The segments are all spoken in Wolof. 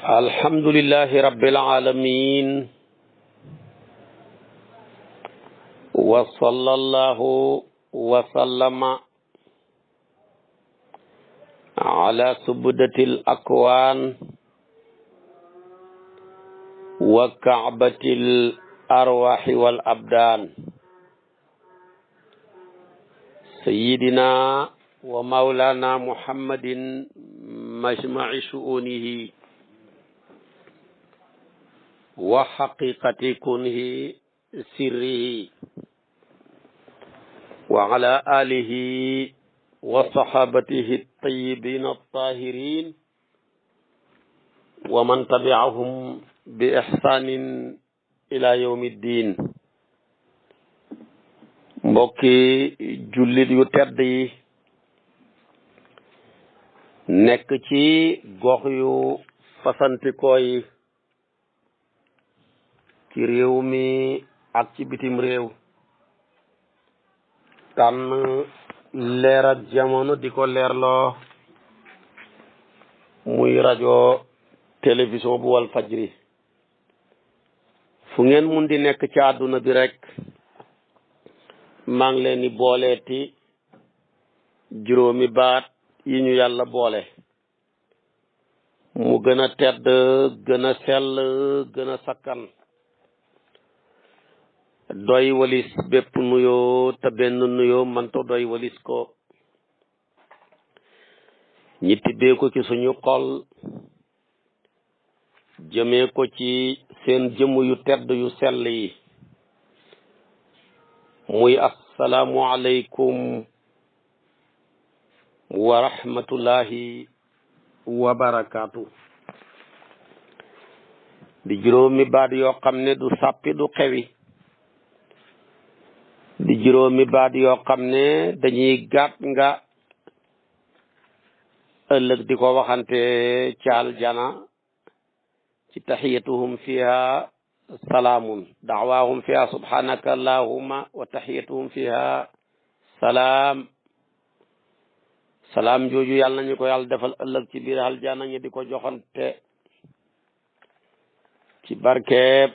alhamdulillahi rabbil alamin wa sallallahu wa sallama ala subdatil akwan wa ka'batil arwahi wal abdan sayyidina wa maulana muhammadin majma'i shu'unihi wa haqiqati kunhi sirrihi wa ala alihi wa sahabatihi at-tayyibin at-tahirin wa man tabi'ahum bi ihsanin ila yawmiddin. Mbokki jullit yu tedd yi nekk ci gox yu fasantikoo yi ci réew mi ak ci bitim réew, tànn leer ak jamono di ko leerloo muy rajo télévision bu wal fajri. fu ngeen mun di nekk ci àdduna bi rek maa ngi leen di booleeti juróomi baat yi ñu yàlla boole mu gën a tedd, gën a sell, gën a sakkan, doy walis bépp nuyoo te benn nuyoo mënta doy walis ko. ñi tibbee ko ci suñu xol jëmee ko ci seen jëmm yu tedd yu sell yi, muy assalaamu aleykum wa rahmatullahi wa barakaatu. di juróomi baat yoo xam ne du sàppi du xewi, di juróomi baat yoo xam ne dañuy gàtt nga ëllëg di ko waxante ci aljana ci taxiyatuhum fiha salaamun, da'waahum fiha subhanaka allahumma wa taxiyatuhum fiha salaam. salaam jooju yàlla nañu ko yàlla defal ëllëg ci biir aljana ñu di ko joxante ci barkeeb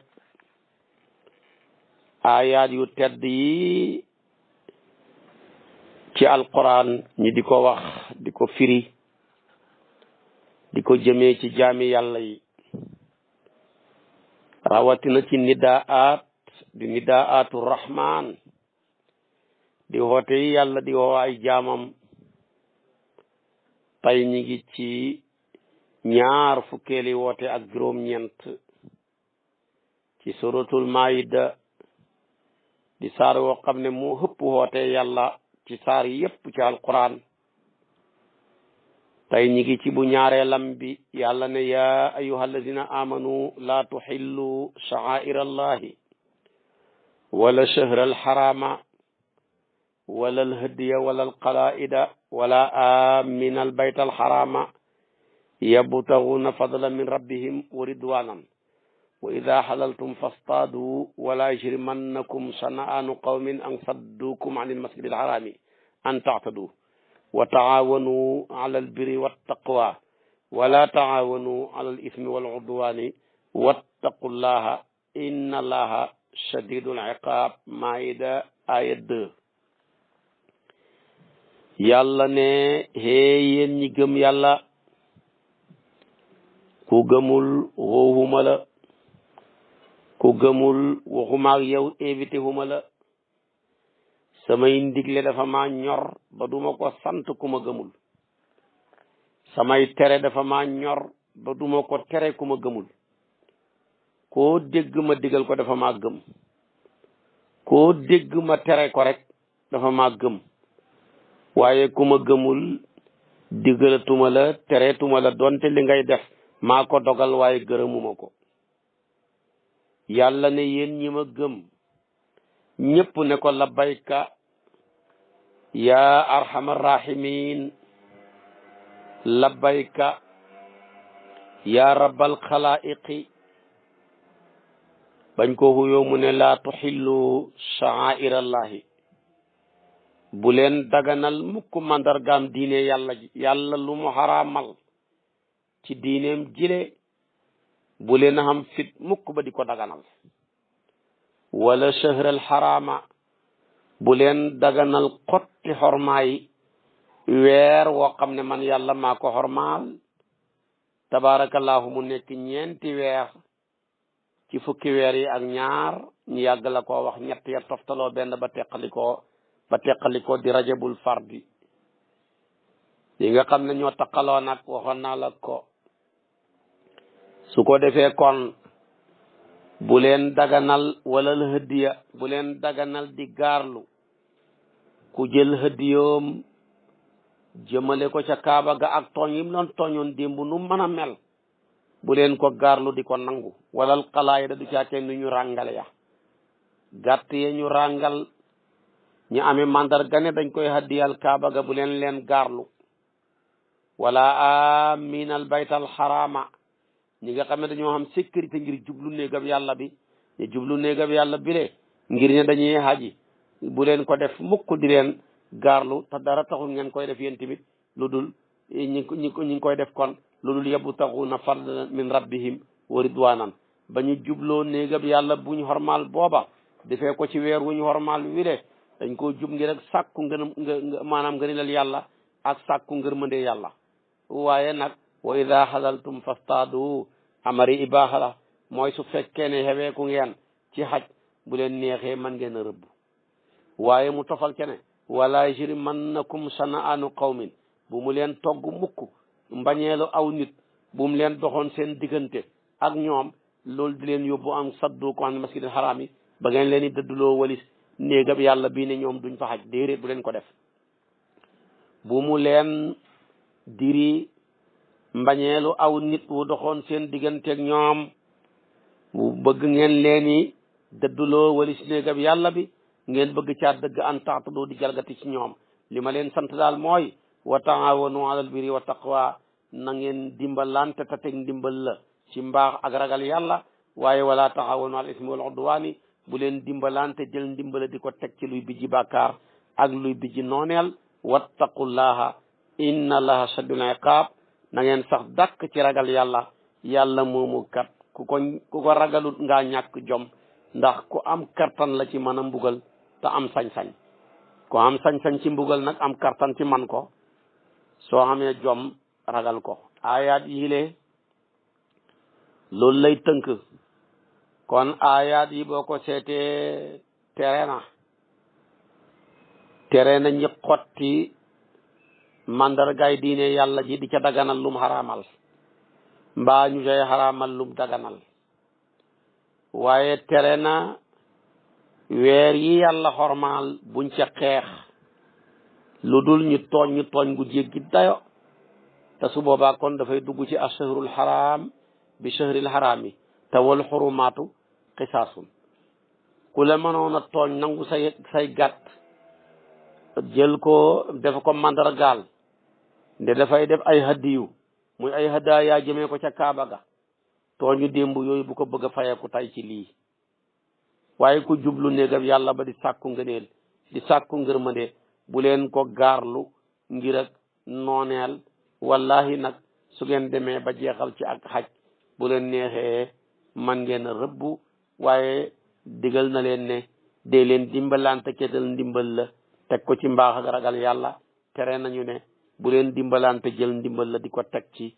ayaat yu tedd yi ci alquran, ñi di ko wax, di ko firi, di ko jëmee ci jaami yàlla yi, rawatina ci nidaat di nidaatu rahman, di woote yi yàlla di woo ay jaamam. tey ñi ngi ci ñaar fukkeeli woote ak juróom-ñeent ci suratul maida, di saar woo xam ne mu hëpp woote yàlla ci saar yépp ci alquran. tey ñi ngi ci bu ñaareelam bi, yàlla ne yaa ayyuha alladina amanu la tuxillu sha'air allahi wala shahra alxarama wala alhadiya wala alqalaida wala amina albayt alxarama yabtaguna fadlan min rabbihim wa ridwanan wa ida xalaltum fastaadu wala yajrimannakum shana'anu qawmin an saddukum an almasjid alharami an ta'tadu wa taawanu ala albirri wattaqwa wala taawanu ala alismi waludwani wattaqullaha inna allaha shadidul iqab. maida aya 2. yàlla ne hee yéen ñi gëm yàlla, ku gëmul waxuma la, ku gëmul waxuma ak yow invité huma la. samay ndigle dafa maa ñor ba duma ko sant ku ma gëmul, samay tere dafa maa ñor ba duma ko tere ku ma gëmul. koo dégg ma digal ko dafa maa gëm, koo dégg ma tere ko rek dafa maa gëm. waaye ku ma gëmul digalatuma la, tereetuma la, donte li ngay def maa ko dogal waaye gërëmuma ko. yàlla ne yéen ñi ma gëm ñépp ne ko labbayka yaa arhamar rahimin, labbayka yaa rabbal xalaiqi. bañ ko huyoo mu ne laa tuxillu sha'airallahi, bu leen daganal mukk mandargaam diine yàlla ji. yàlla lu mu xaraamal ci diineem jile bu leen xam fit mukk ba di ko daganal wala shahral xaraama bu leen daganal xotti xormaay weer woo xam ne man yàlla maa ko xormaal tabarakallahu mu nekk ñeenti weer ci fukki weer yi ak ñaar ñu yàgg la koo wax ñett ya toftaloo benn ba teqalikoo di rajabul fardi yi nga xam ne ñoo taqaloo nag waxoon naa la ko su ko defee kon bu leen daganal wala la hëddiya bu leen daganal di gaarlu ku jël hëddiyoom jëmale ko ca kaaba ga ak tooñ yim doon tooñoon démb nu mën a mel bu leen ko gaarlu di ko nangu walal xalaay da du caatee nu ñu ràngal ya gàtt ye ñu ràngal ñu amee mandarga ne dañ koy haddiyal kaaba ga bu leen gaarlu wala aminal baytal xaraama ñi nga xam ne dañoo xam sécurité ngir jublu néegam yàlla bi ñu jublu néegam yàlla bi le ngir ne dañuy haji bu leen ko def mukk di leen gaarlu te dara taxul ngeen koy def yéen tamit lu dul ñi ngi koy def kon lu dul yabtaxuuna fadlan min rabbihim wa ridwanan ba ñu jubloo néegam yàlla bu ñu xormaal booba defee ko ci weer wu ñu xormaal wi le dañ koo jub ngir rek sàkku maanaam ngënilal yàlla ak sàkku ngërmande yàlla waaye nag wa ida xalaltum fastaadu amari ibaaxa la mooy su fekkee ne xeweeku ngeen ci xaj bu leen neexee man ngeen a rëbb waaye mu tofal ke ne wala yajrimannakum shana'aanu qawmin bu mu leen togg mukk mbañeelu aw nit bu mu leen doxoon seen diggante ak ñoom loolu di leen yóbbu am saddu ko an masjidil haram yi ba ngeen leen di dëdduloo walis néegab yàlla bii ne ñoom duñ fa xaj déedéet bu leen ko def bu mu leen diri mbañeelu aw nit wu doxoon seen digganteeg ñoom bu bëgg ngeen leeni dëdduloo walis néegab yàlla bi ngeen bëgg caa dëgg an taatadoo di jalgati ci ñoom li ma leen sant daal mooy wa taawanu alal birri wa taqwa na ngeen dimbalante te teg ndimbal la ci mbaax ak ragal yàlla waaye wala taawanu al ismi wal udwaani bu leen dimbalante jël ndimbala di ko teg ci luy bijji bàkkaar ak luy bijji nooneel wattaqullaha inna allaha shadidul iqaab na ngeen sax dàkk ci ragal yàlla yàlla moomu kat ku ko ragalut ngaa ñàkk jom ndax ku am kartan la ci mën a mbugal te am sañ-sañ ku am sañ-sañ ci mbugal nag am kartan ci man ko soo xamee jom ragal ko ayaat yi le loolu lay tënk kon ayaat yi boo ko seetee tere na ñi xotti mandargaay diine yàlla ji di ca daganal lum xaraamal mbaa ñu cay xaraamal lum daganal waaye tere na weer yi yàlla xormaal buñ ca xeex lu dul ñu tooñ gu jéggi dayo te su boobaa kon dafay dugg ci ashahrul haram bi shahril harami te wal xurumaatu xisaasun ku la mënoon a tooñ nangu say gàtt jël ko def ko mandargaal nde dafay def ay hadiyu muy ay hadaaya jëmee ko ca Kaaba ga tooñu démb yooyu bu ko bëgg a fayeeku tay ci lii waaye ku jublu néegam yàlla ba di sàkku ngëneel di sàkku ngërmande bu leen ko gaarlu ngir ak nooneel wallahi nag su ngeen demee ba jeexal ci ak xaj bu leen neexee man ngeen a rëbbu waaye digal na leen ne dee leen dimbalante ketal ndimbal la teg ko ci mbaax ak ragal yàlla tere nañu ne bu leen dimbalante jël ndimbal la di ko teg ci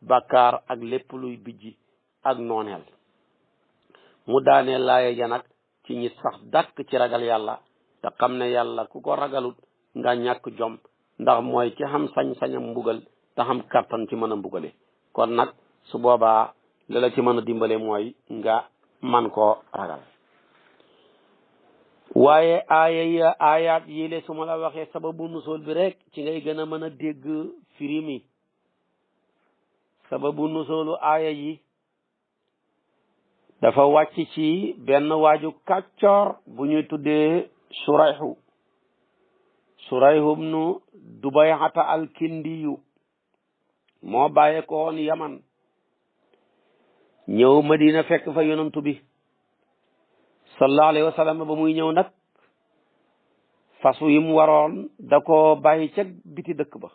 bàkkaar ak lépp luy bijji ak nooneel mu daanee laaye ja nag ci ñi sax dàkk ci ragal yàlla te xam ne yàlla ku ko ragalut nga ñàkk jom ndax mooy ci xam sañ-sañam mbugal te xam kattan ci mën a mbugale kon nag su boobaa li la ci mën a dimbale mooy nga man koo ragal waaye ayaat yi le su ma la waxee sababu nusool bi rek ci ngay gën a mën a dégg firimi sababu nusoolu aaya yi dafa wàcc ci benn waaju kàccoor bu ñuy tuddee surayhu ibnu dubayhata alkindiyu moo bàyyee ko woon yaman ñëw madina fekk fa yonantu bi sallallahu alayhi wa sallam ba muy ñëw nag fasu yi mu waroon da ko bàyyi ca biti dëkk ba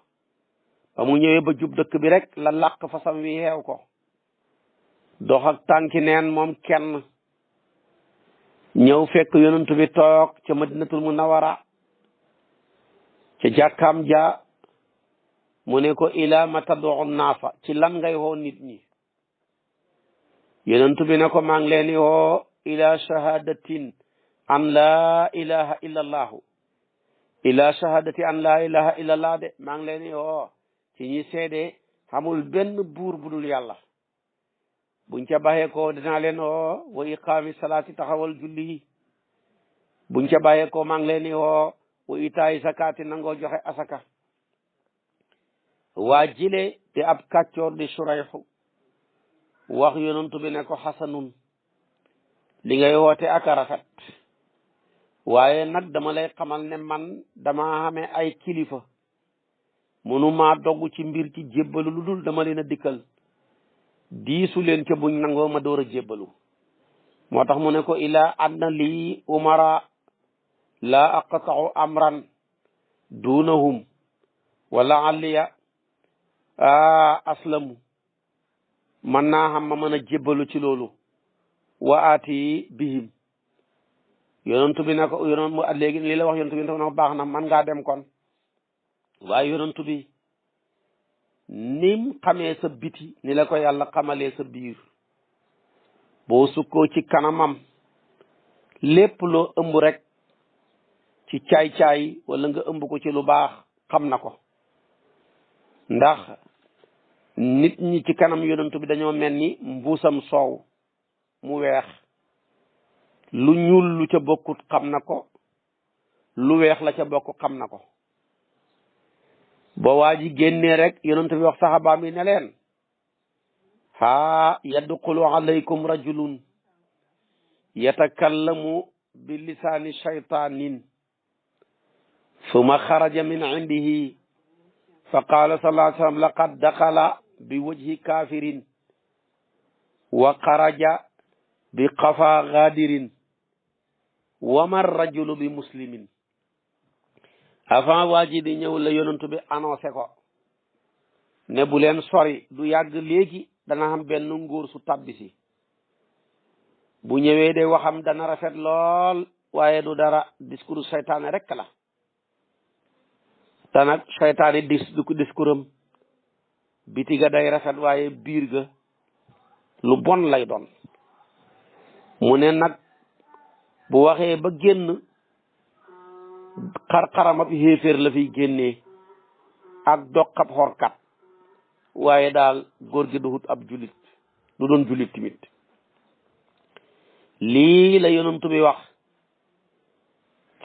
mu ñëwee ba jub dëkk bi rek la làq fasam wi xeew ko dox ak tànki neen moom kenn ñëw fekk yonent bi toog ca madinatul munawara ca jàkkaam ja mu ne ko ila ma tad'u naasa ci lan ngay woo nit ñi yonent bi ne ko maa ngi leen di woo ila shahadatin an laa ilaha illa allahu ila shahadati an laa ilaha illa allah de maa ngi leen di woo ci ñi seede xamul benn buur bu dul yàlla buñ ca baxee ko dinaa leen woo wa iqaami salaati taxawal julli buñ ca baxee ko maa ngi leen di woo wa itaayi zakaati nangoo joxe asaka waa jile te ab kàccoor di surayxu wax yonantu bi ne ko xasanun li ngay woote ak a rafet waaye nag dama lay xamal ne man dama xamee ay kilifa mënuma dogg ci mbir ci jébbalu lu dul dama leen a dikkal diisu leen ca buñ nangoo ma door a jébbalu moo tax mu ne ko ila anna lii umara la aqta'u amran dunahum wala alliya aslamu man naa xam ma mën a jébbalu ci loolu wa aati bihim yonentu bi ne ko yonent mu léegi lii la wax yonentu bi ne ko baax na man ngaa dem kon waaye yonentu bi nim xamee sa biti ni la ko yàlla xamalee sa biir boo sukkoo ci kanamam lépp loo ëmb rek ci caay-caay wala nga ëmb ko ci lu baax xam na ko ndax nit ñi ci kanam yonentu bi dañoo mel ni mbuusam soow mu weex lu ñuul lu ca bokkut xam na ko lu weex la ca bokk xam na ko ba waa ji génnee rek yonentu bi wax saxabaam yi ne leen haa yadxulu alaykum rajulun yatakallamu bi lisaani shaytaanin summa xaraja min indihi fa qaala sallallahu alayhi wa sallam laqad daxala bi wajhi kafirin wa xaraja bi qafa gadirin wa ma rajulu bi muslimin avant waa ji di ñëw la yonentu bi annoncé ko ne bu leen sori du yàgg léegi dana xam benn nguur su tabbisi bu ñëwee de waxam dana rafet lool waaye du dara discours seytaane rek la te nag seytaane discours am biti ga day rafet waaye biir ga lu bon lay doon mu ne nag bu waxee ba génn xar-xaram ab xéeféer la fiy génnee ak doqab xorkat waaye daal góor gi du hut ab julit du doon julit tamit lii la yonentu bi wax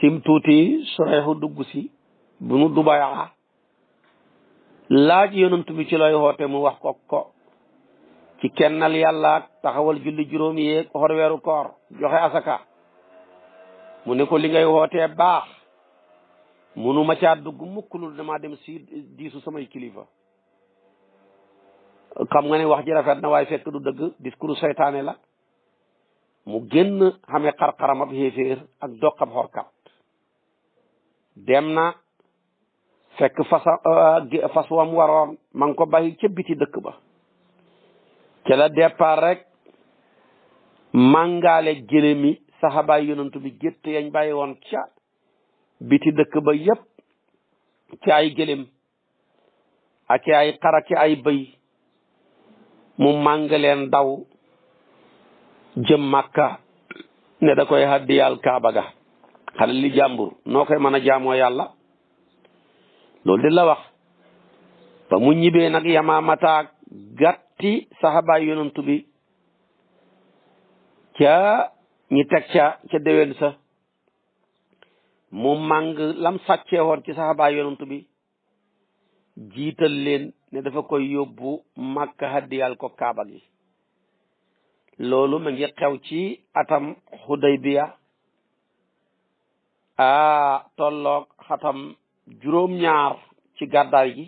cim tuuti soreexu dugg si bu nu dubayaa laaj yonentu bi ci lay xoote mu wax ko ci kennal yàlla ak taxawal julli juróom yeeg xor weeru koor joxe asaka mu ne ko li ngay wootee baax munu ma caa dugg mukkulul damaa dem si diisu samay kilifa xam nga ne wax ji rafet na waaye fekk du dëgg discours seytaane la mu génn xamee xar-xaram ab xéeféer ak doqab xorkat dem na fekk fas wam waroon ma ngi ko bàyyi ca biti dëkk ba ca la départ rek màngaale gëlémi saxabaay yonantu bi gétt yañ bàyyi woon ca biti dëkk ba yépp ci ay gëlém ak ci ay xar ak ci ay bëy mu màng leen daw jëm Makka ne da koy haddiyal Kaaba ga xale li jàmbur noo koy mën a jaamoo yàlla loolu di la wax ba mu ñibbee nag Yamaamataak gàtti saxabaay yonantu bi ca ñi teg ca déwén sa mu màng lam sàccee woon ci saxabaay yonantu bi jiital leen ne dafa koy yóbbu Makka haddiyal ko Kaaba gi loolu ma ngi xew ci atam Xudaybiya tolloog xatam juróom-ñaar ci gàddaay gi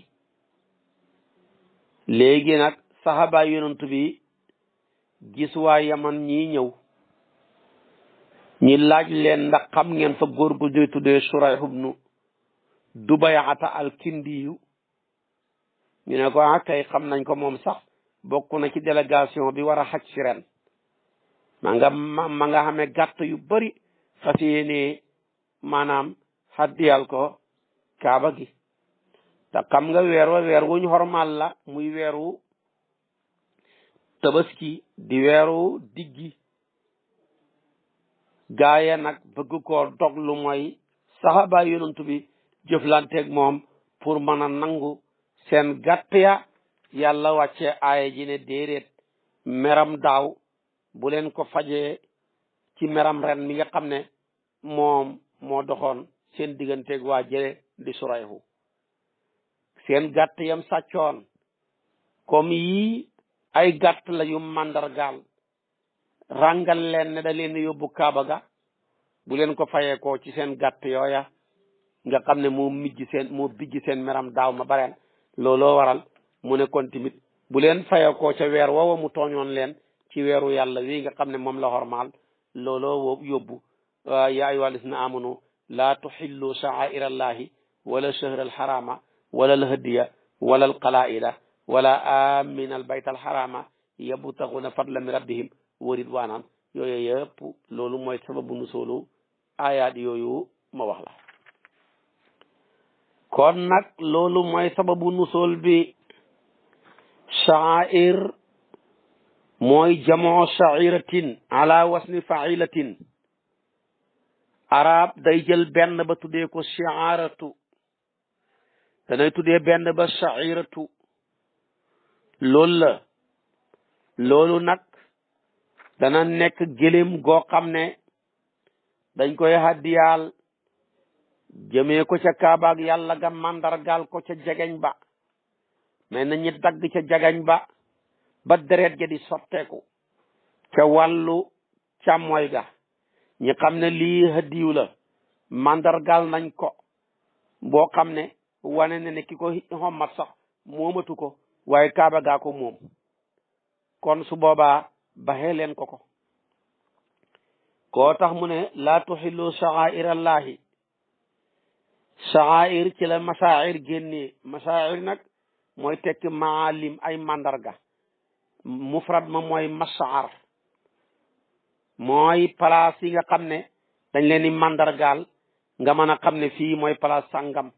léegi nag saxabaay yonantu bi gis waa Yaman ñii ñëw ñi laaj leen ndax xam ngeen fa góor gu ñuy tuddee Surayh ibnu Dubayata al-Kindiyu ñu ne ko kay xam nañ ko moom sax bokk na ci délégation bi war a xaj si ren ma nga xamee gàtt yu bari fas yéene maanaam haddiyal ko kaaba gi te xam nga weer wuñ xormal la muy weeru tabaski di weeru diggi gaaya nag bëgg koo dog lu mooy saxaaba yonantu bi jëflanteeg moom pour mën a nangu seen gàtt ya yàlla wàcce aaya ji ne déedéet meram daaw bu leen ko fajee ci meram ren mi nga xam ne moom moo doxoon seen digganteeg waa jële di surayhu seen gàtt yam sàccoon comme yii ay gàtt la yu màndargaal ràngal leen ne da leen yóbbu kaaba ga bu leen ko fayee ko ci seen gàtt yooya nga xam ne moo bijj seen meram daaw ma bareen looloo waral mu ne kon tamit bu leen fayee ko ca weer woowa mu tooñoon leen ci weeru yàlla wi nga xam ne moom la xormaal looloo yóbbu yaa ayyuha alladina amanu laa tuxillu sha'aira allahi wala shahra alxarama wala alhadiya wala alqalaida wala amina albayt alxarama yabtaxuna fadla min rabbihim wa ridwanan yooyu yëpp loolu mooy sababu nusoolu ayaat yooyu ma wax la kon nag loolu mooy sababu nusool bi sha'air mooy jamoo sha'iratin ala wasni fa'ilatin arab day jël benn ba tuddee ko shi'aratu danay tuddee benn ba sha'iratu loolu la loolu nag dana nekk gëléem goo xam ne dañ koy haddiyaal jëmee ko ca kaabaag yàlla ga mandargaal ko ca jegeñ ba mais na ñi dagg ca jegeñ ba deret ja di sotteeku ca wàllu càmmooy ga ñi xam ne lii hadiyu la mandargaal nañ ko boo xam ne wane ne ki ko xommat sax moomatu ko waaye kaaba gaa ko moom kon su boobaa baxee leen ko koo tax mu ne laa tuxillu sha'airallahi sha'air ci la masaa'ir génnee masaa'ir nag mooy tekki maalim ay mandarga mufrad ma mooy mash'ar mooy place yi nga xam ne dañ leen di mandargaal nga mën a xam ne fii mooy place sangam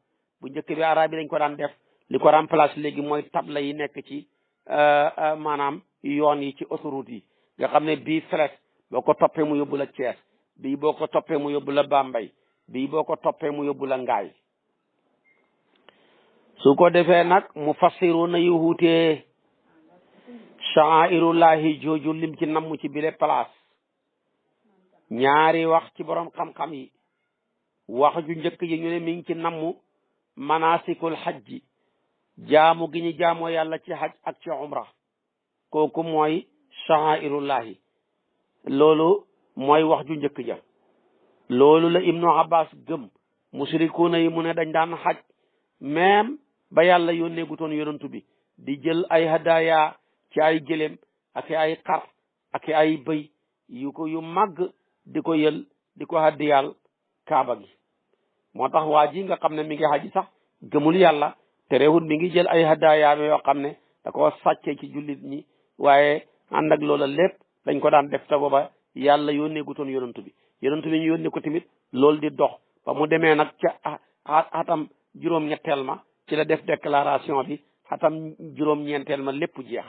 bu njëkk bi arab yi dañ ko daan def li ko remplace léegi mooy tabla yi nekk ci maanaam yoon yi ci autoroute yi nga xam ne bii flèche boo ko toppee mu yóbbu la Thiès bii boo ko toppee mu yóbbu la Bambey bii boo ko toppee mu yóbbu la Ngaay su ko defee nag mu fassiru na yu wuutee sha'airullahi jooju lim ci namm ci bile place ñaari wax ci borom xam-xam yi wax ju njëkk yi ñu ne mi ngi ci namm manasikul hajji jaamu gi ñu jaamoo yàlla ci haj ak ci umra kooku mooy sha'airullahi loolu mooy wax ju njëkk ja loolu la ibnu abbas gëm mushrikuuna yi mu ne dañ daan haj même ba yàlla yónnee gutoon yonantu bi di jël ay hadaya ci ay gëléem ak ay xar ak ay bëy yu màgg di ko yël di ko haddiyal kaaba gi moo tax waa ji nga xam ne mi ngi haji sax gëmul yàlla te réewul mi ngi jël ay hadaya yoo xam ne da ko sàccee ci jullit ñi waaye ànd ak loola lépp dañ ko daan def te booba yàlla yónnee gutoon yonantu bi ñu yónnee ko tamit loolu di dox ba mu demee nag ca atam juróom-ñetteel ma ci la def déclaration bi atam juróom-ñeenteel ma lépp jeex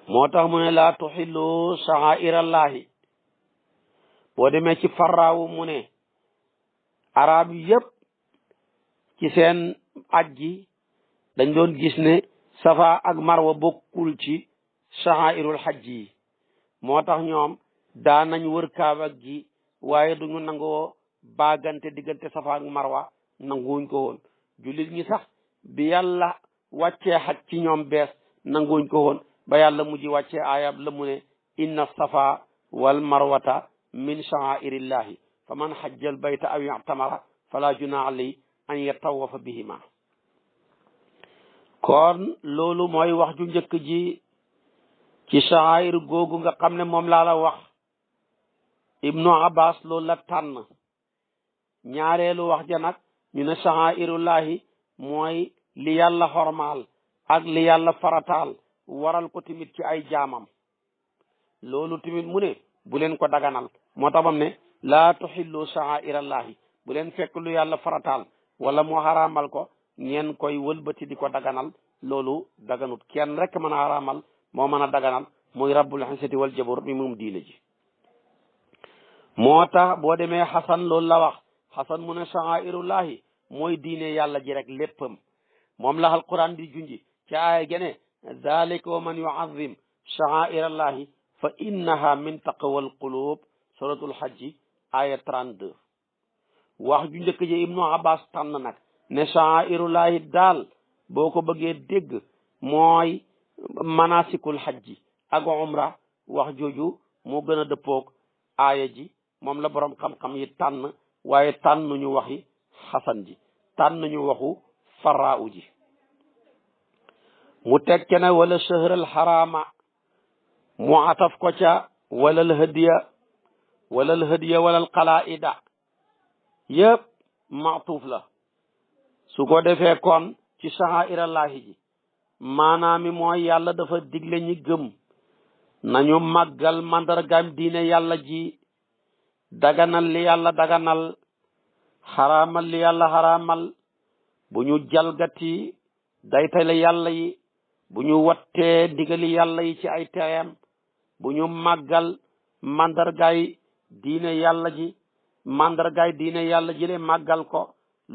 moo tax mu ne laa tuxillu sha'airallahi boo demee ci farraawu mu ne arab yëpp ci seen aj gi dañ doon gis ne safa ak marwa bokkul ci sha'airul hajj yi moo tax ñoom daa nañ wër kaaba gi waaye duñu nangoo baagante diggante safa ak marwa nanguwuñ ko woon jullit ñi sax bi yàlla wàccee xaj ci ñoom bees nanguwuñ ko woon ba yàlla mujj wàccee aayab la mu ne inna safa wal marwata min sha'airillahi fa man hajjal bayta aw i'tamara fala junaha alayhi an yatawafa bihima kon loolu mooy wax ju njëkk ji ci sha'air googu nga xam ne moom laa la wax ibnu abbas loolu la tànn ñaareelu wax ja nag ñu ne sha'airullahi mooy li yàlla xormaal ak li yàlla farataal waral ko tamit ci ay jaamam loolu tamit mu ne bu leen ko daganal moo tax bam ne laa tuxillu sha'airallahi bu leen fekk lu yàlla farataal wala mu xaraamal ko ngeen koy wëlbati di ko daganal loolu daganut kenn rek mën a xaraamal moo mën a daganal muy rabbul izzati wal jabarut mi moom diine ji moo tax boo demee xasan loolu la wax xasan mu ne sha'airullahi mooy diine yàlla ji rek léppam moom la alquran di junji ci aaya gene zalika wa man yu'azzim sha'airallahi fa innaha min taqwal qulub suratul hajji aya 32 wax ju njëkk ji ibnu abbas tànn nag ne sha'airullahi daal boo ko bëggee dégg mooy manasikul hajji ak umra wax jooju moo gën a dëppoog aaya ji moom la borom xam-xam yi tànn waaye tànnuñu waxi xasan ji tànnuñu waxu faraaw ji mu tekke ne wala shahral harama mu ataf ko ca wala al hadiya wala al qalaida yëpp maatuuf la su ko defee kon ci sha'airallahi ji maanaami mooy yàlla dafa digle ñi gëm nañu màggal mandargaam diine yàlla ji daganal li yàlla daganal xaraamal li yàlla xaraamal bu ñu jalgati daytale yàlla yi bu ñu wattee ndigali yàlla yi ci ay teeyam bu ñu màggal mandargaay diine yàlla ji mandargaay diine yàlla ji le màggal ko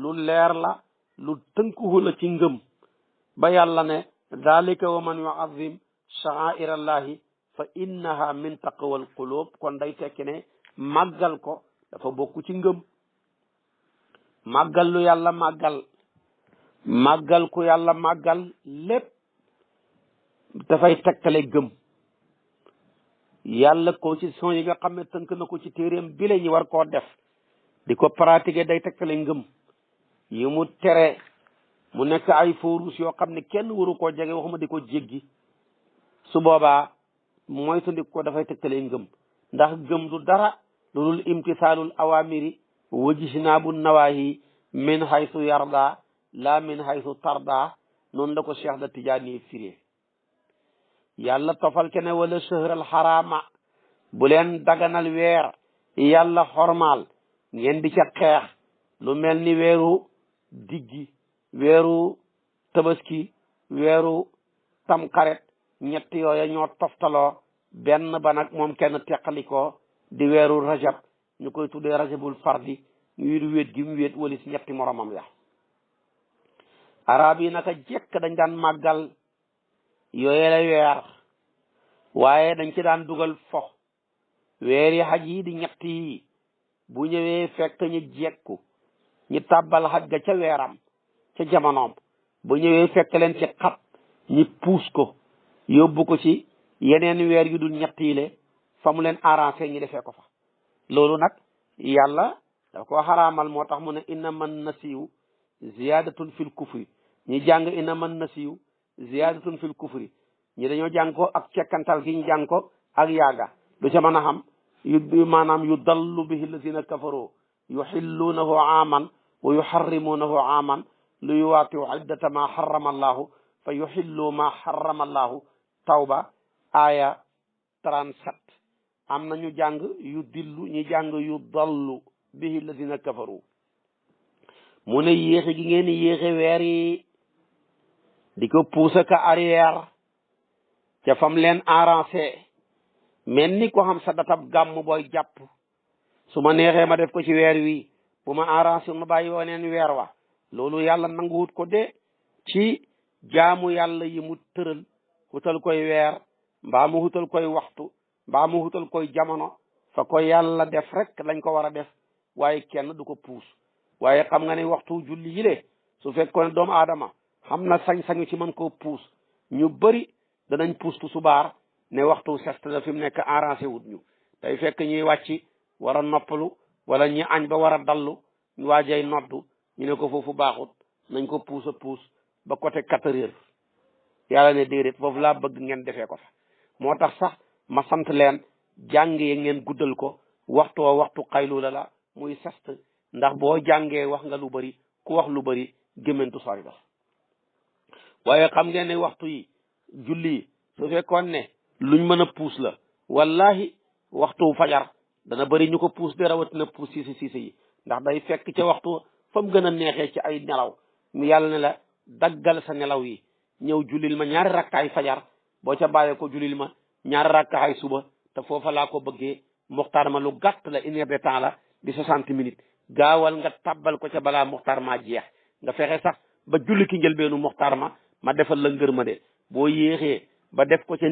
lu leer la lu tënkuhu la ci ngëm ba yàlla ne dalika wa man yu'azzim sha'airallahi fa innaha min taqwal qulub kon day tekki ne màggal ko dafa bokk ci ngëm màggal lu yàlla màggal ku yàlla màggal lépp dafay tegtale gëm yàlla constitution yi nga xam ne tënk na ko ci téeréem bi la ñu war koo def di ko pratiquer day tegtale ngëm yi mu tere mu nekk ay forus yoo xam ne kenn waru koo jege waxuma di ko jéggi su boobaa moytandiku ko dafay tegtale ngëm ndax gëm du dara loolul imtisaalul awamiri wa jisnaabu nawahi min haythu yarda la min haythu tarda noonu la ko Cheikh da Tijaani firee yàlla tofal ke ne wala shahral harama bu leen daganal weer yàlla xormaal ngeen di ca xeex lu mel ni weeru diggi weeru tabaski weeru tamxaret ñett yooya ñoo toftaloo benn ba nag moom kenn teqalikoo di weeru rajab ñu koy tuddee rajabul fardi ngir wéet gi mu wéet walis ñetti moromam ya arab yi naka jekk dañ daan màggal yooye la weer waaye dañ ci daan dugal fo weer yi xaj yi di ñett yi bu ñëwee fekk ñu jekku ñu tàbbal xaj ga ca weeram ca jamonoom bu ñëwee fekk leen ci xat ñi puus ko yóbbu ko ci yeneen weer yu dul ñett yi le fa mu leen arrangé ñi defee ko fa loolu nag yàlla dafa ko xaraamal moo tax mu ne inna man nasiyu ziyadatun fil kufri ñi jàng inna man nasiyu ziyadatun fil kufri ñi dañoo jàng ko ak cekkantal gi ñu jàng ko ak yaaga du ca mën a xam yu maanaam yu dallu bihi lazina kafaru yuxilluunahu aaman wa yuxarrimuunahu aaman lu yuwaatiu iddata ma xarama allahu fa yuxillu ma xarama allahu tawba aya 37 am na ñu jàng yu dillu ñu jàng yu dallu bihi lazina kafaru mu ne yéexe gi ngeen yéexe weer yi di ko pousse ka arrière ca fam leen arrangé mel ni ko xam sa datab gàmm booy jàpp su ma neexee ma def ko ci weer wi bu ma arrangé ma bàyyi woneen weer wa loolu yàlla nanguwut ko de ci jaamu yàlla yi mu tëral hutal koy weer mbaa mu hutal koy waxtu mbaa mu hutal koy jamono fa ko yàlla def rek lañ ko war a def waaye kenn du ko puus waaye xam nga ne waxtu julli yile su fekkoon doomu aadama xam na sañ-sañu ci mën koo puus ñu bëri danañ puus tu subaar ne waxtu sest la fi mu nekk arrangé wut ñu tey fekk ñuy wàcc war a noppalu wala ñi añ ba war a dallu ñu waajay noddu ñu ne ko foofu baaxut nañ ko puus a puus ba côté 4 heures yàlla ne déedéet foofu laa bëgg ngeen defee ko fa moo tax sax ma sant leen jàngee ngeen guddal ko waxtu xaylu la muy sest ndax boo jàngee wax nga lu bari ku wax lu bari gémmantu sori la waaye xam ngeen ne waxtu yi julli su fekkoon ne luñ mën a puus la wallahi waxtu fajar dana bëri ñu ko puus de rawatina puus siise yi ndax day fekk ca waxtu fa mu gën a neexee ci ay nelaw yàlla ne la daggal sa nelaw yi ñëw jullil ma ñaari rakkaay fajar boo ca bàyyee ko jullil ma ñaari rakkaay suba te foofa laa ko bëggee muxtaar ma lu gàtt la 1 heure de temps la di 60 minutes gaawal nga tabbal ko ca balaa muxtaar ma jeex nga fexe sax ba julli ki njëlbeenu muxtaar ma defal la ngër ma de boo yéexee ba def ko ca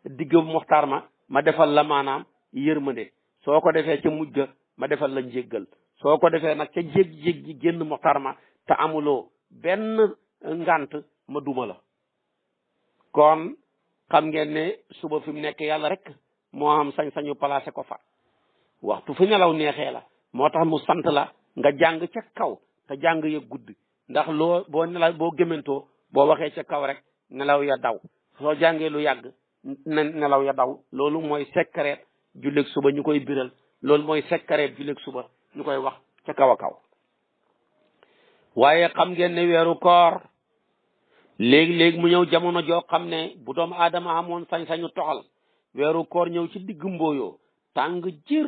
digg muxtaar ma defal la maanaam yërmande soo ko defee ca mujj ga ma defal la njéggal soo ko defee nag ca jég ji génn muxtaar ma te amuloo benn ngant ma duma la kon xam ngeen ne suba fi mu nekk yàlla rek moo am sañ-sañu placé ko fa waxtu fu nelaw neexee la moo tax mu sant la nga jàng ca kaw te jàng ya guddi ndax boo nelaw boo gémantoo boo waxee ca kaw rek nelaw ya daw soo jàngee lu yàgg nelaw ya daw loolu mooy secret julleg suba ñu koy biral loolu mooy secret julleg suba ñu koy wax ca kaw a kaw waaye xam ngeen ne weeru koor léegi-léegi mu ñëw jamono joo xam ne bu doomu aadama amoon sañ-sañu toxal weeru koor ñëw ci digg mbooyoo tàng jër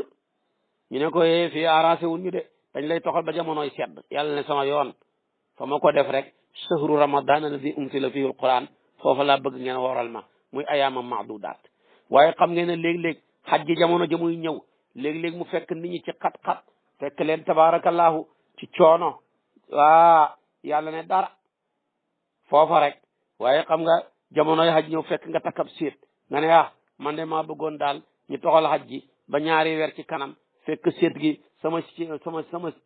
ñu ne ko fii arrangé wuñ ñu de dañ lay toxal ba jamonoy sedd yàlla ne sama yoon fa ma ko def rek shahru ramadan alladi unsila fihi alquran foofa laa bëgg ngeen wooral ma muy ayaama maadudaat waaye xam ngeen ne léeg-léeg xaj ji jamono ja muy ñëw léeg-léeg mu fekk nit ñi ci xat-xat fekk leen tabarakallahu ci coono yàlla ne dara foofa rek waaye xam nga jamonoy xaj ñëw fekk nga takkab séet nga ne man de maa bëggoon daal ñu toxal xaj ji ba ñaari weer ci kanam fekk séet gi sama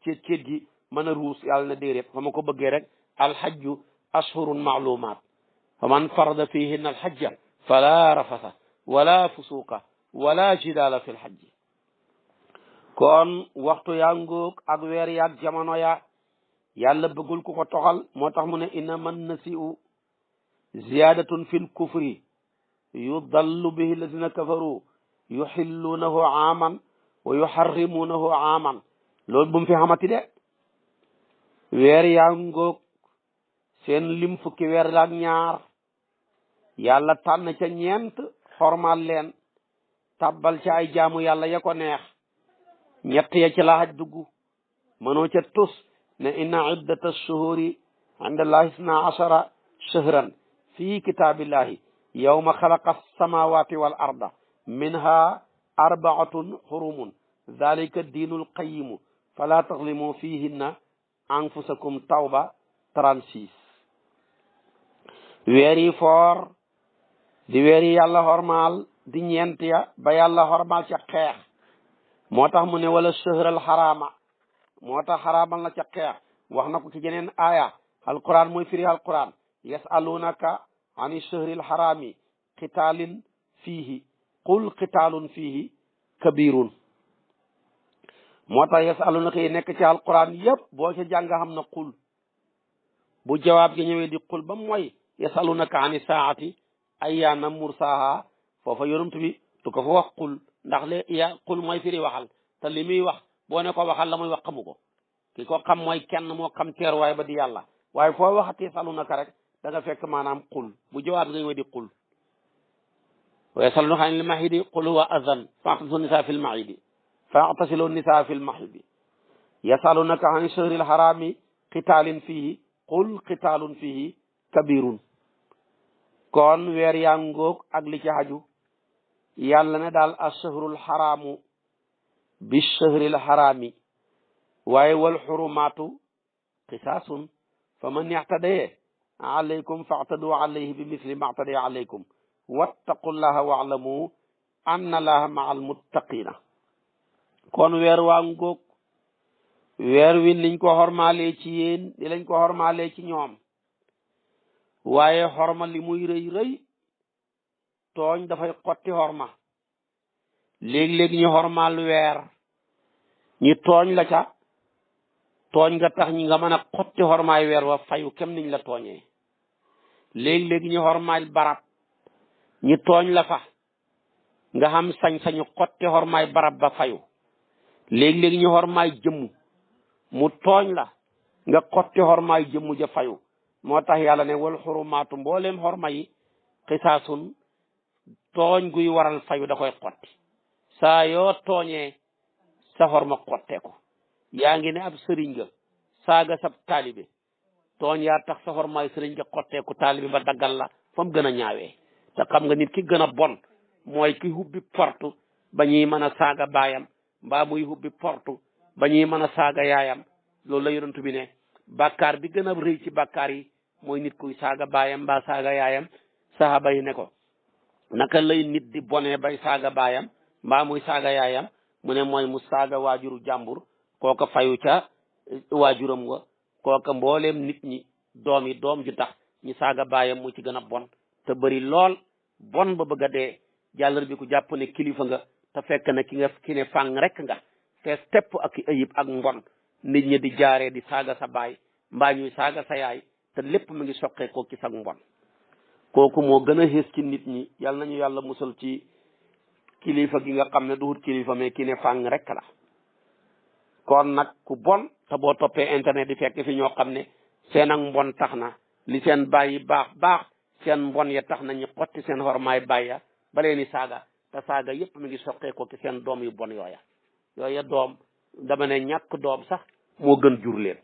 séet gi mën a ruus yàlla na déedéet fa ma ko bëggee rek alxajju ashhurun maalumaat fa man farada fihinna alxajja fala rafasa wala fusuqa wala jidaala fi lxajji kon waxtu yaa ngóog ak weer yaag jamono ya yàlla bëggul ku ko toxal moo tax mu ne innama nasiu ziyadatun fi lkufri yudallu bihi alladina kafaru yuxilluunahu aaman wa yuxarrimuunahu aaman loolu bu mu fi xamati de weer yaa ngóog seen lim fukki weer la ak ñaar yàlla tànn ca ñeent xormal leen tabbal ca ay jaamu yàlla ya ko neex ñett ya ci la haj dugg mënoo ca tus ne inna iddata ash-shuhuri inda allahi isna ashara shahran fi kitabillahi yawma xalaqa as-samawati wal arda minha arbaatun xurumun dalika diinul qayimu fala taxlimu fihinna anfusakum tawba 36 weer yi foor di weer yi yàlla xormaal di ñeent ya ba yàlla xormaal ca xeex moo tax mu ne wala shahral xaraama moo tax xaraamal na ca xeex wax na ko ci jeneen aaya alquran mooy firi alquran yasalunaka ani shahril xaraami qitaalin fiihi qul qitaalun fiihi kabirun moo tax yasalunaka yi nekk ci alquran yëpp boo ca jàng xam na qul bu jawaab gi ñëwee di qul ba mooy yasalunaka ani saati ayyaana mursaha foofa yonent bi tu ko fa wax qul ndax qul mooy firi waxal te li muy wax boo ne ko waxal la muy wax xamu ko ki ko xam mooy kenn moo xam teeruwaay ba di yàlla waaye foo waxati yasalunaka rek da nga fekk maanaam qul bu jawaab gi ñëwee di qul wa yasalunaka anil mahidi qul huwa adhan fa'tasilu nisaa fil mahidi fa'tasilu nisaa fil mahidi yasalunaka ani shahril harami qitaalin fihi qul qitaalun fihi kabirun kon weer yaa ngóog ak li ci haju yàlla ne daal ash-shahrul haramu bi shahril harami waaye wal xurumaatu qisaasun fa man i'tadee alaykum fa'tadu alayhi bi misli ma i'tadee alaykum wattaqullaha wa'lamu anna allaha ma'al muttaqina kon weer waa ngóog weer wi niñ ko xormaalee ci yéen di lañ ko xormaalee ci ñoom waaye xorma li muy rëy rëy tooñ dafay xotti xorma léeg-léeg ñu xormaal weer ñi tooñ la ca tooñ nga tax ñi nga mën a xotti xormaay weer wa fayu kem niñ la tooñee léeg-léeg ñu xormaal barab ñi tooñ la fa nga xam sañ-sañu xotti xormaay barab ba fayu léeg-léeg ñu xormaay jëmm mu tooñ la nga xotti xormaay jëmm ja fayu moo tax yàlla ne wal xurumaatu mbooleem xorma yi xisaasun tooñ guy waral fayu da koy xotti saa yoo tooñee sa xorma xotteeku yaa ngi ne ab sëriñ nga saaga sab taalibe tooñ yaa tax sa xormaay sëriñ nga xotteeku taalibe ba daggal la fa mu gën a ñaawee te xam nga nit ki gën a bon mooy ki hubbi porte ba ñuy mën a saaga baayam mbaa muy hubbi porte ba ñuy mën a saaga yaayam loolu la yonent bi ne bàkkaar bi gën a rëy ci bàkkaar yi mooy nit kuy saaga baayam mbaa saaga yaayam sahaba yi ne ko naka lay nit di bonee bay saaga baayam mbaa muy saaga yaayam mu ne mooy mu saaga waajuru jàmbur kooka fayu ca waajuram wa kooka mbooleem nit ñi doom yi doom ju tax ñi saaga baayam mu ci gën a bon te bëri lool bon ba bëgg a dee jàllar bi ku jàpp ne kilifa nga te fekk na ki ne fàng rek nga fees tepp ak ayib ak mbon nit ñi di jaaree di saaga sa baay mbaa ñuy saaga sa yaay te lépp mu ngi soqee ko ci sag mbon kooku moo gën a xées ci nit ñi yàlla nañu yàlla musal ci kilifa gi nga xam ne du wut kilifa mais ki ne fàng rek la kon nag ku bon te boo toppee internet di fekk fi ñoo xam ne seen ak mbon tax na li seen bàyyi baax seen mbon ya tax na ñu xotti seen xormaay bàyya ba leen i saaga te saaga yépp mi ngi soqee ko ci seen doom yu bon yooya doom dama ne ñàkk doom sax moo gën jur leen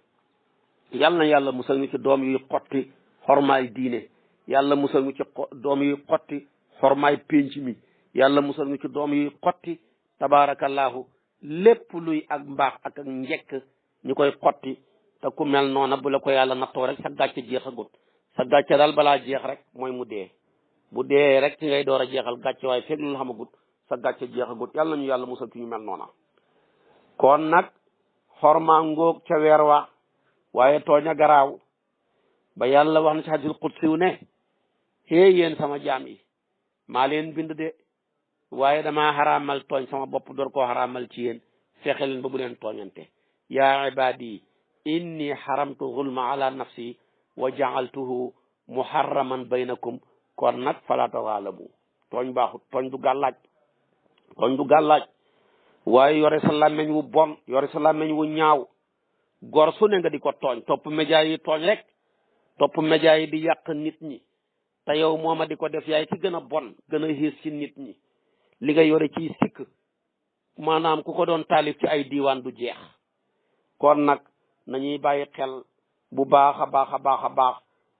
yàlla na yàlla musal ñu ci doom yuy xotti xormaay diine yàlla musal ñu ci doom yuy xotti xormaay pénc mi yàlla musal ñu ci doom yuy xotti tabarakallahu lépp luy ak mbaax ak njekk ñu koy xotti te ku mel noona bu la ko yàlla nattoo rek sa gàcce jeexagut sa gàcce daal balaa jeex rek mooy mu dee bu dee rek ci ngay door a jeexal gàcce waaye fekk lu xamagut sa gàcce jeexagut yàlla nañu yàlla musal ci ñu mel noona kon nag xorma ngóog ca weer wa waaye tooñ a garaaw ba yàlla wax na ci hadiisul qudsi ne xée yéen sama jaam yi maa leen bind de waaye damaa xaraamal tooñ sama bopp door koo xaraamal ci yéen fexe leen ba bu leen tooñante yaa ibadi inni xaramtu zulma ala nafsi wa jaaltuhu muharraman baynakum kon nag fala tawaalamu tooñ baaxut tooñ du gàllaaj waaye yore sa làmmeñ wu bon yore sa làmmeñ wu ñaaw gor su ne nga di ko tooñ topp média yi tooñ rek topp média yi di yàq nit ñi te yow mooma di ko def yaay ki gën a bon gën a xiis ci nit ñi li nga yore ci sikk maanaam ku ko doon taalif ci ay diiwaan du jeex kon nag nañuy bàyyi xel bu baax a baax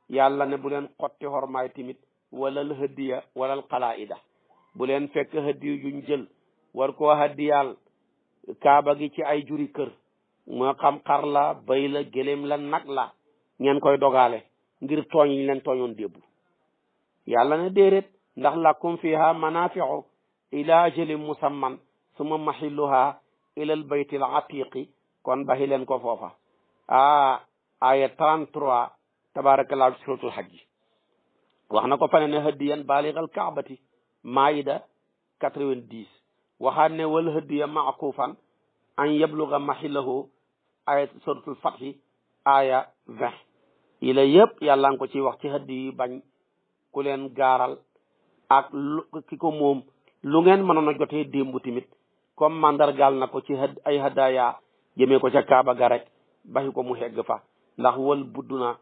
yàlla ne bu leen xotti xormaay timit walal hadiya walal xalaida bu leen fekk hadiyu yuñ jël war koo hadiyaal kaaba gi ci ay juri kër moo xam xar la bay la gëléem la nag la ngeen koy dogaale ngir tooñ yi leen tooñoon débbu yàlla ne déedéet ndax lakum fiha manafiu ila ajalin musamman summa mahilluha ila al baytil atiqi kon baxi leen ko foofa aya 33 tabarakallahu ci suratul hajj wax na ko fane ne hadiyan baligal kaabati maida 90 waxaat ne wal hadiya maakufan an yabluga mahillahu aya suratul fathi aya 20 yi la yëpp yàlla nga ko ci wax ci hadiya yi bañ ku leen gaaral ak ki ko moom lu ngeen mënoon a jotee démbu tamit comme mandargaal na ko ci ay hadaya jëmee ko ca kaaba ga rek baxi ko mu hegg fa ndax wal budduna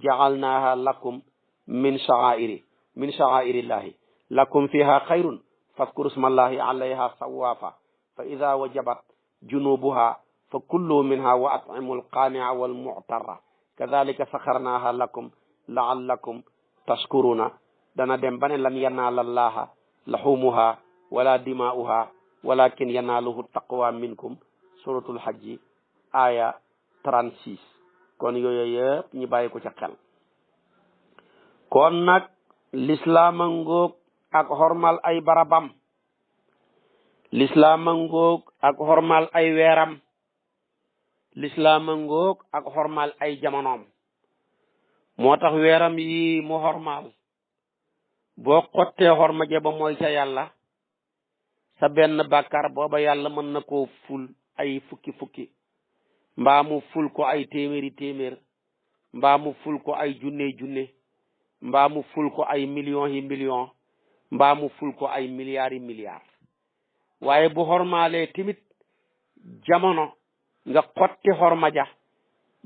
ja'alnaha lakum min sha'airillahi lakum fiha xayrun fadkuru smallahi alayha sawafa fa ida wajabat junubuha fa kullu minha wa at'imu alqani'a wal mu'tarra kadhalika sakharnaha lakum la'allakum tashkuruna dana dem bane lan yanaala allaha lahumuha wala dima'uha walakin yanaaluhu taqwa minkum suratul hajji aya 36 kon yooyu yëpp ñu bàyyi ko ca xel kon nag lislaama ngoog ak xormal ay barabam lislaama ngoog ak xormal ay weeram lislaama ngoog ak xormal ay jamonoom moo tax weeram yi mu xormal boo xottee xorma je ba mooy ca yàlla sa benn bàkkaar booba yàlla mën na koo ful ay fukki mbaa mu ful ko ay téeméer mbaa mu ful ko ay junne mbaa mu ful ko ay millions mbaa mu ful ko ay milliards waaye bu xormaalee timit jamono nga xotti xorma ja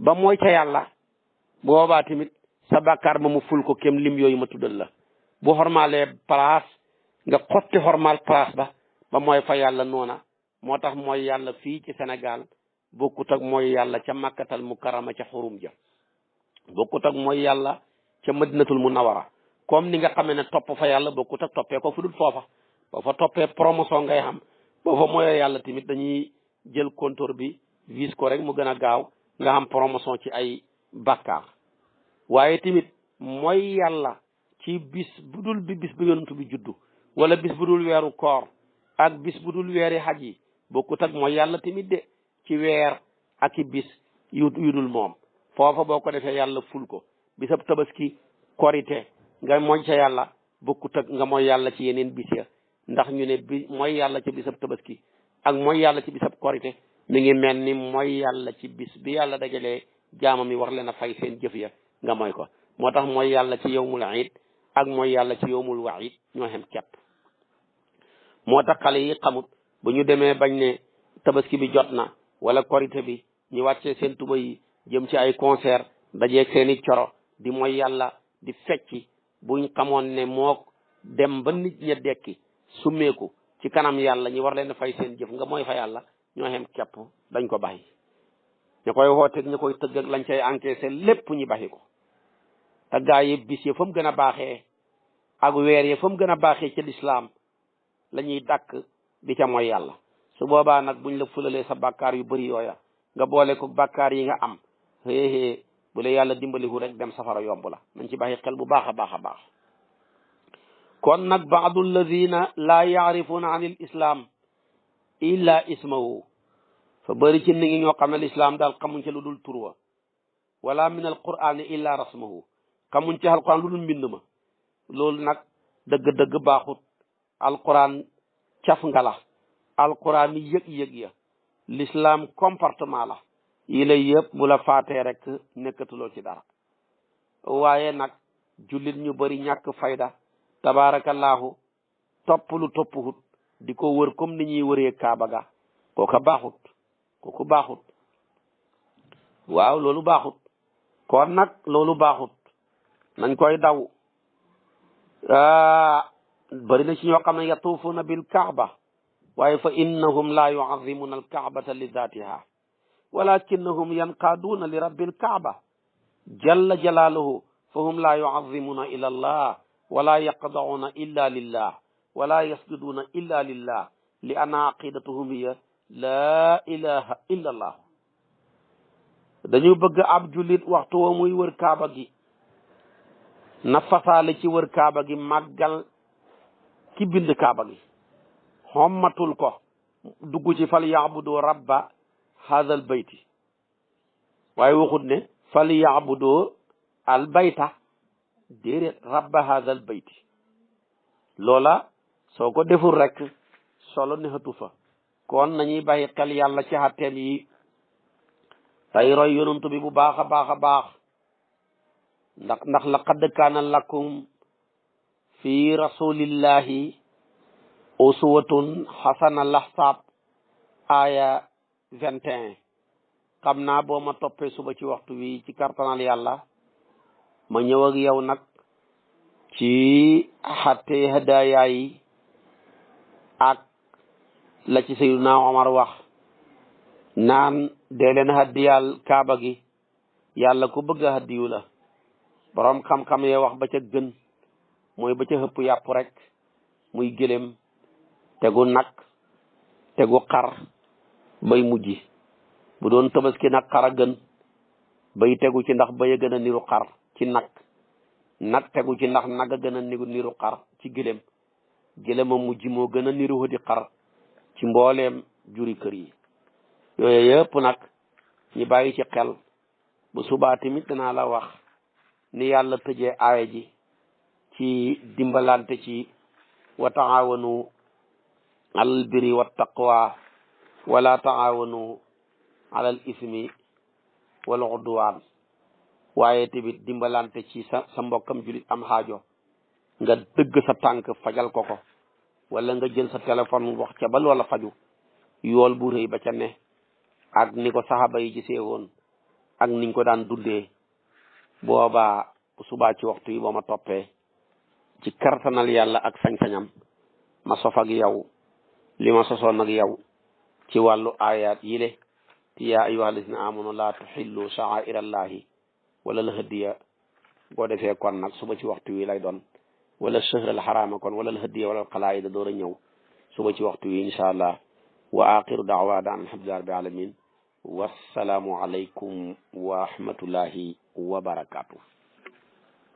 ba mooy ca yàlla boobaa timit sa bàkkaar ma mu ful ko kem lim yooyu ma tuddal la bu xormaalee place nga xotti xormaal place ba mooy fa yàlla noona moo tax mooy yàlla fii ci Sénégal bokkut ak mooy yàlla ca Makkatal Mukarrama ca xurum ja bokkut ak mooy yàlla ca Madinatul Munawara comme ni nga xamee ne topp fa yàlla bokkut ak toppee ko fu dul foofa boo fa toppee promotion ngay xam boo fa mooyee yàlla tamit dañuy jël compteur bi vis ko rek mu gën a gaaw nga xam promotion ci ay bàkkaar waaye tamit mooy yàlla ci bis bu dul bi bis bu yonent bi juddu wala bis bu dul weeru koor ak bis bu dul weeri xaj yi bokkut ak mooy yàlla tamit de ci weer ak i bis yu dul moom foofa boo ko defee yàlla ful ko bisab tabaski korite nga mooy ca yàlla bokkut ak nga mooy yàlla ci yeneen bis ya ndax ñu ne bi mooy yàlla ci bisab tabaski ak mooy yàlla ci bisab korite mi ngi mel ni mooy yàlla ci bis bi yàlla dajalee jaamam yi war leen a fay seen jëf ya nga mooy ko moo tax mooy yàlla ci yowmul iid ak mooy yàlla ci yowmul waid ñoo xem kepp moo tax xale yi xamut bu ñu demee bañ ne tabaski bi jot na wala korite bi ñu wàccee seen tuba yi jëm ci ay concert dajeeg seeni coro di mooy yàlla di fecci buñ xamoon ne moo dem ba nit ña dekki summeeku ci kanam yàlla ñi war leen a fay seen jëf nga mooy fa yàlla ñoo xem kepp dañ ko bàyyi ña koy wooteeg ña koy tëgg ak lañ cay encaissé lépp ñu baxi ko te gaa yi bis ya fa mu gën a baaxee ak weer ya fa mu gën a baaxee ci lislaam la ñuy dàkk di ca mooy yàlla su boobaa nag buñ la fulalee sa bàkkaar yu bëri yooya nga boole ko bàkkaar yi nga am xëy bu la yàlla dimbalihu rek dem safara yomb la nañ ci baxi xel bu baax a baax a baax kon nag baadu alladina laa yaarifuuna an il islam illa ismahu fa bëri ci nit ñi ñoo xam ne lislaam daal xamuñ ca lu dul turwa wala min al qur'ani illa rasmahu xamuñ ci alquran lu dul mbind ma loolu nag dëgg-dëgg baaxut alquran caf nga la alquran yi yëg-yëg ya l'islam comportement la yi lay yëpp bu la faatee rek nekkatuloo ci dara waaye nag jullit ñu bëri ñàkk fayda tabaarakallaahu topp lu toppuhut di ko wër comme ni ñuy wëree kaaba ga kooku baaxut waaw loolu baaxut kon nag loolu baaxut nañ koy daw bëri na ci ñoo xam ne yatuufuna bil kaaba waaye fa innahum la yuazimuna al kaabata li zatiha walakinnahum yanqaaduuna li rabbil kaaba jalla jalaaluhu fa hum la yuazimuna ila allah wala yaqdauna illa lillah wala yasjuduuna illa lillah li anna aqidatuhum hiya la ilaha illa allah dañu bëgg ab jullit waxtu wa muy wër kaaba gi na fasaale ci wër kaaba gi màggal ki bind kaaba gi xommatul ko dugg ci fal yaabudu rabba hadal bayti waaye waxut ne fal yaabudu al bayta déedéet rabba hadal bayti loola soo ko deful rek solo nexatu fa kon nañuy bàyyi xel yàlla ci xatteem yi tey roy yonantu bi bu baax a baax a baax ndax laqad kaana lakum fi rasulillahi uswatun xasana laxsaab aya 21 xam naa boo ma toppee suba ci waxtu wi ci kartanal yàlla ma ñëw ak yow nag ci xatte hadaaya yi ak la ci Seydina Omar wax naan dee leen haddiyal kaaba gi yàlla ku bëgg a haddiyu la borom xam-xam yee wax ba ca gën mooy ba ca xëpp yàpp rek muy gëlem tegu nag tegu xar bay mujji bu doon tabaski nag xar a gën bay tegu ci ndax bay a gën a niru xar ci nag tegu ci ndax nag a gën a niru xar ci gëlem gëlem a mujj moo gën a niru hëti xar ci mbooleem juri kër yi yooyu yëpp nag ñi bàyyi ci xel bu subaa tamit dinaa la wax ni yàlla tëjee aaya ji ci dimbalante ci wa taawanu alal birri wa taqwa wala taawanu alal ismi wal udwaan waaye tamit dimbalante ci sa mbokkam julit am xaajo nga dëgg sa tànk fajal ko wala nga jël sa téléphone wax ca ba loola faju yool bu rëy ba ca ne ak ni ko saxaba yi gisee woon ak niñ ko daan dundee boobaa bu subaa ci waxtu yi boo ma toppee ci kartanal yàlla ak sañ-sañam ma sof ak yow li ma sosoon ak yow ci wàllu ayat yile ci yaa ayyuha alladina amanu laa tuxillu sha'aira allahi wala al hadiya boo defee kon nag suba ci waxtu wi lay doon wala shahr al xaraama kon wala al hadiya wala al qalaida door a ñëw suba ci waxtu wi insha allah wa axiru da'waana an alhamdulillahi rabbil alamin wassalaamu alaykum wa rahmatullahi wa barakatuh